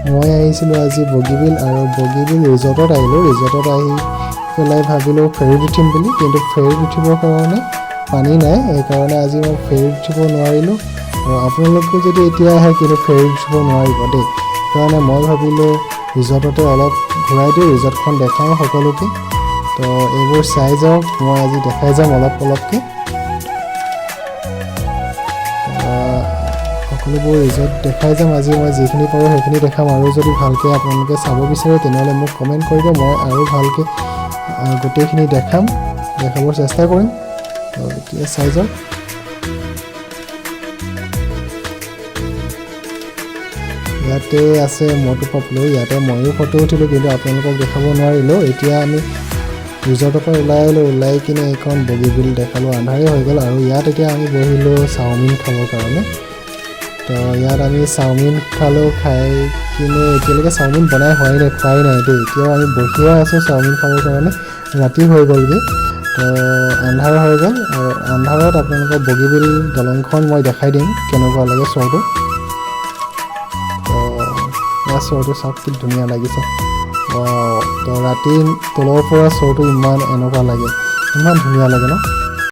মই আহিছিলোঁ আজি বগীবিল আৰু বগীবিল ৰিজৰ্টত আহিলোঁ। ৰিজৰ্টত আহি পেলাই ভাবিলোঁ ফেৰীত উঠিম বুলি, কিন্তু ফেৰীত উঠিবৰ কাৰণে পানী নাই, সেইকাৰণে আজি মই ফেৰীত উঠিব নোৱাৰিলোঁ। আৰু আপোনালোকেও যদি এতিয়া আহে কিন্তু ফেৰীত উঠিব নোৱাৰিব দেই। সেইকাৰণে মই ভাবিলোঁ ৰিজৰ্টতে অলপ ঘূৰাই দিওঁ, ৰিজৰ্টখন দেখাওঁ সকলোকে। তো এইবোৰ চাই যাওক, মই আজি দেখাই যাম অলপ অলপকৈ। সকলোবোৰ ৰিজৰ্ট দেখাই যাম আজি, মই যিখিনি পাৰোঁ সেইখিনি দেখাম। আৰু যদি ভালকৈ আপোনালোকে চাব বিচাৰে তেনেহ'লে মোক কমেণ্ট কৰিব, মই আৰু ভালকৈ গোটেইখিনি দেখাম, দেখাবৰ চেষ্টা কৰিম। তো এতিয়া চাই যাওক। ইয়াতে আছে মটু পাপলু, ইয়াতে ময়ো ফটো উঠিলোঁ কিন্তু আপোনালোকক দেখাব নোৱাৰিলোঁ। এতিয়া আমি ৰিজৰ্টৰ পৰা ওলাই আহিলোঁ, ওলাই কিনে এইখন বগীবিল দেখালোঁ, আন্ধাৰেই হৈ গ'ল। আৰু ইয়াত এতিয়া আমি বহিলোঁ চাওমিন খাবৰ কাৰণে। তো ইয়াত আমি চাওমিন খালোঁ, খাই কিনে এতিয়ালৈকে চাওমিন বনাই হোৱাই নাই, খোৱাই নাই দেই। এতিয়াও আমি বহিয়ে আছোঁ চাওমিন খাবৰ কাৰণে, ৰাতি হৈ গ'লগৈ। তো আন্ধাৰ হৈ গ'ল আৰু আন্ধাৰত আপোনালোকৰ বগীবিল দলংখন মই দেখাই দিম কেনেকুৱা লাগে শ্ব'টো। তো ইয়াৰ শ্ব'টো চাওক কি ধুনীয়া লাগিছে। তো ৰাতি তলৰ পৰা শ্ব'টো ইমান এনেকুৱা লাগে, ইমান ধুনীয়া লাগে ন।